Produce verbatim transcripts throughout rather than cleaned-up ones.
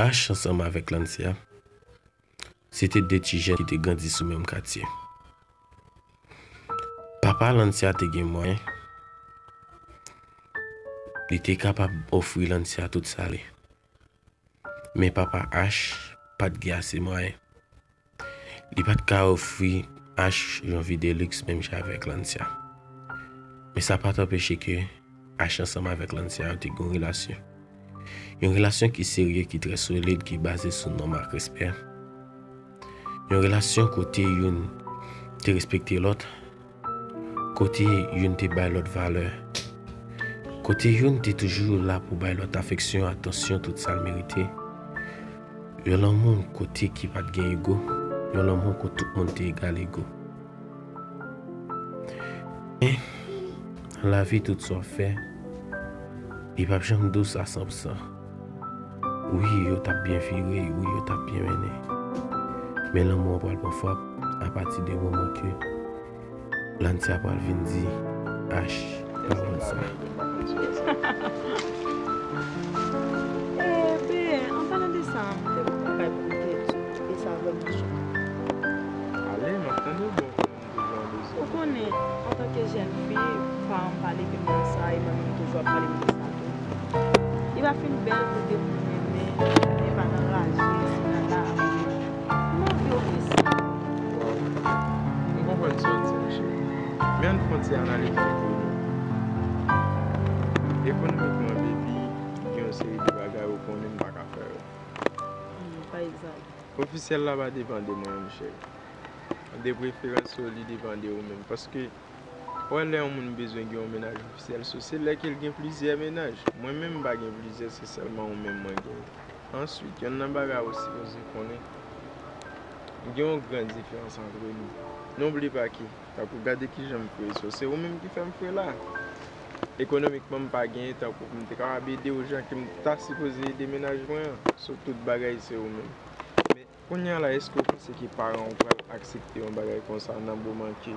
Ash ansanm avèk Lancia, se te de ti jèn ki te grandi sou menm katye. Papa Lancia te gen mwayen, li te kapab ofri Lancia tout sa l vle. Men papa Ash pa t gen ase mwayen. Li pa t ka ofri Ash yon vi de liks menm jan avèk Lancia. Men sa pa t anpeche ke Ash ansanm avèk Lancia yo te gen yon relasyon. Yon relasyon ki serye, ki trè solid, ki baze sou nòm ak respè. Yon relasyon kote youn te respekte lòt, kote youn te bay lòt valè, kote youn te toujou la pou bay lòt afeksyon, atansyon, tout sa l merite. Yon lanmou kote ki pa t gen ego, yon lanmou kote tout moun te egal ego. Men, lavi, tout sa w ap fè, li p ap janm dous a san pou san. Wi, yo t ap byen vire, wi, yo t ap byen mennen. Men lanmou an pral pran frap apati de moman ke Lancia pral vin di Ash pawòl sa. Eben, an palan de sa, m te pran kay pou m te di, e sa vrèman chòk. Ale, m ap tande w, bon, m te jan bezwen. Ou konnen, antanke jèn fi, paran m pa leve m nan sa, e mwen menm toujou ap pale m de sa tou. Li pa fin bèl kote pou renmen, men pa nan raje, se nan lari. M anvi ofri sa. Waw. M konprann sa w di, monchè. Men ann fè yon ti analiz ekonomik. Ekonomikman, baby, gen yon seri de bagay ou konnen m pa ka fè yo. Hmm, pa egzanp? Ofisyèl la pa depann de mwen, monchè. De preferans, li depann de ou menm. Paske, ou wè, lè yon moun bezwen gen yon mennaj ofisyèl, so, se lè ke l gen plizyè mennaj. Mwen menm, m pa gen plizyè, se sèlman ou menm mwen gen. Answit, yonn nan bagay ou sipoze konnen, gen yon gran diferans antre nou. N'oublie pas que, tankou gade kijan m fre, so, se ou menm ki fè m fre la. Ekonomikman, m pa genyen tankou pou m te kapab ede w jan ke m ta sipoze ede mennaj mwen an. So, tout bagay, se ou menm. Men, kounye a la, èske w panse ke paran w pral aksepte yon bagay konsa nan moman ke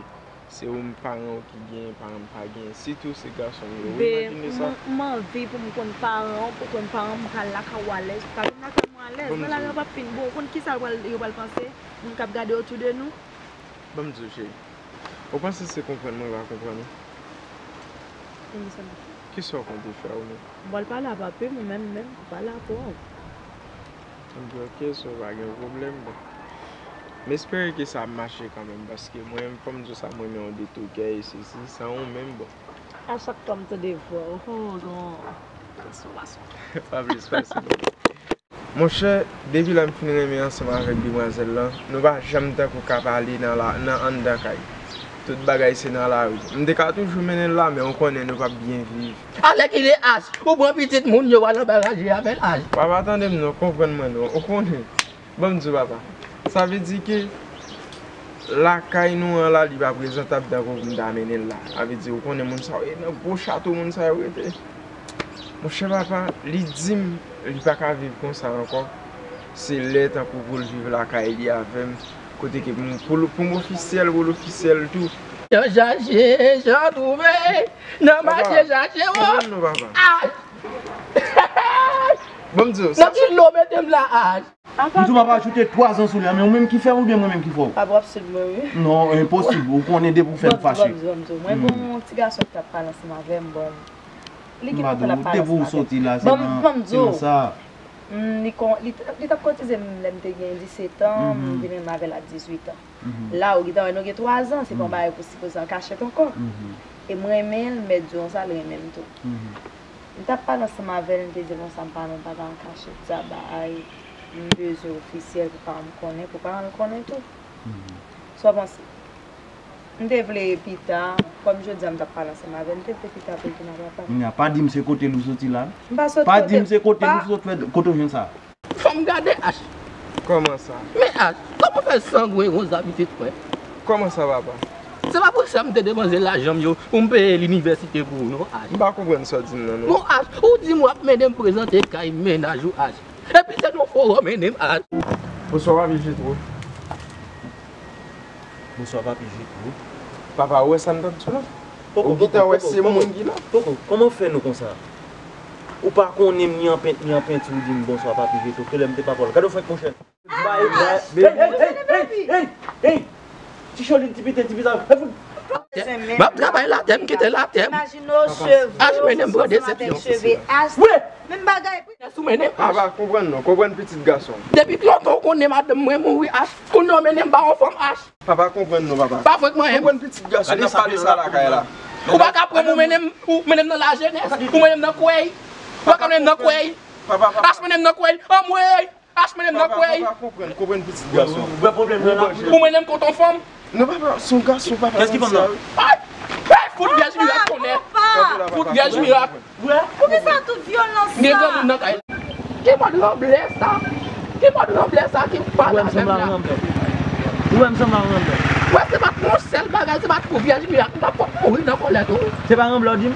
se ou menm paran w ki genyen, paran m pa genyen? Sitou se gason m yo. Wi, imajine sa. M, m anvi pou m konn paran w, pou konn paran m pral lakay ou alèz, ou ka vin lakay mwen alèz. Nan lari an p ap fin bon, ou konn kisa yo pral, yo pral panse? Moun k ap gade otou de nou. Ban m di w, cheri. Ou panse se konprann mwen pa konprann ou? Kisa w konte fè ou menm? M pral pale a papi m, ou menm menm, ou pale a twòp. Anben, ok, so pa gen pwoblèm, bon. M espere ke sa ap mache kanmenm, paske mwen, fò m di w sa, m renmen yon detoukè e sesi, san ou menm, bon. A chak fwa m tande vwa w, oh, non. Transfòmasyon. Pa plis pase non. Monchè, depi lè m fin renmen ansanm avèk demwazèl lan, nou pa janm tankou ka pale nan la, nan anndan kay. Tout bagay se nan lari. M te ka toujou mennen l la, men ou konnen nou p ap byen viv. Alèkile Ash, ou pran pitit moun yo al anba raje avè l Ash. Papa, tande m non, konprann mwen non, ou konnen. Ban m di w papa, sa vle di ke lakay nou an la, li pa prezantab tankou pou m ta mennen l la. Sa vle di, ou konnen moun sa yo, e nan gwo chato moun sa yo rete. Monchè papa, li di m li pa ka viv konsa ankò. Se lè tankou pou l viv lakay li avè m, kote ke pou m, pou l, pou m ofisyèl, pou l ofisyèl tou. Jan chache, jan twouve, nan mache chache, wo. Papa, konprann non, papa. Ash! Ban m di w, nan ki lo mete m la, Ash? M tou papa ajoute twa zan sou li a, men ou menm ki fè w oubyen mwen menm ki fè w? Papa, w ap swiv mwen, wi. Non, enposib. Ou konnen depi w fè m fache. Ban m di w, ban m di w, ban m di w. Mwen, gon yon ti gason ki t ap pale ansanm avè m, bon, li gen lontan l ap pale ansanm avè m. Depi w soti la, se nan, se nan sa. Mm, li kon, li, li t ap kotize m lè m te gen disèt an, m vin renmen avè l a dizuit an. La, ou gentan wè nou gen twa zan, se pa yon bagay pou sipoze an kachèt ankò. E m renmen l, m mèt di w sa, l renmen m tou. M t ap pale ansanm avè l, m te di l konsa, m pa nan bagay an kachèt, sa bay, m bezwen ofisyèl pou paran m konnen, pou paran l konnen tou. Sa w panse? M te vle pita, kòm jodi a m t ap pale ansanm avè l, m te vle pita pou l vin a papa m. Kounye a, pa di m se kote l ou soti la. M pa sot kote. Pa di m se kote l ou sot fè, kote w jwenn sa. Fò m gade Ash. Kòman sa? Men Ash, kòman fè sangwen konsa pitit mwen? Kòman sa papa? Se pa pou sa m te demande lajan m yo pou m peye linivèsite pou ou non Ash. M pa konprann sa w di m nan non. Non Ash, ou di m w ap mennen m prezante kay mennaj ou Ash. Epi se nan fowòm mennen m Ash. Bonswa papi Jetwo. Bonswa papi Jetwo. Papa, ou wè sa m t ap di w la? Ou gentan wè se moun ki la? Poko, kòman w fè nou konsa? Ou pa konnen m ni an pent, ni an penti, ou di m bonswa, papi Veto. Kilè m te pa pa w? Gade w frenk, monchè. Hey, hey, hey, hey, hey, hey, hey. Ti cholin, ti piten, ti bizar. Hey, fout. M ap travay latè, m kite latè. Imajine w cheve, Ach mennen m pran desepsyon. Cheve Ach. Wi. Menm bagay. Yès ou mennen m, Ach. Papa, konprann non, konprann pitit gason. Depi lontan ou konnen madanm mwen mouri, Ach. Kounye a ou mennen m ba yon fanm, Ach. Papa, konprann non, papa. Pa fwenk mwen. Konprann pitit gason, n ap pale sa lakay la. Ou pa ka pran m, ou mennen m, ou mennen m nan lajenès, ou mennen m nan kwèy. Ou pa ka mennen m nan kwèy. Papa, papa. Ach mennen m nan kwèy. Anmwey! Ach mennen m nan kwèy. Papa, papa, konprann, konprann pitit gason. Ou wè pwoblèm nan la? Ou mennen m kot yon fanm. Non, papa, se yon gason, papa. Kiyès ki fanm nan? Ay! Ay, fout vyèj mirak, tonnè. Fout vyèj mirak. Poukisa tout vyolans sa? Gen granmoun nan kay. Ki mòd ranblè sa? Ki mòd ranblè sa ki pa la menm la? Ou wè m sanble a yon ranblè? Ou wè m sanble a yon ranblè? Wè, se pa t yon sèl bagay, se pa t pou vyèj mirak, m t ap fòk mouri nan kòlèt ou. Se pa ranblè w di m?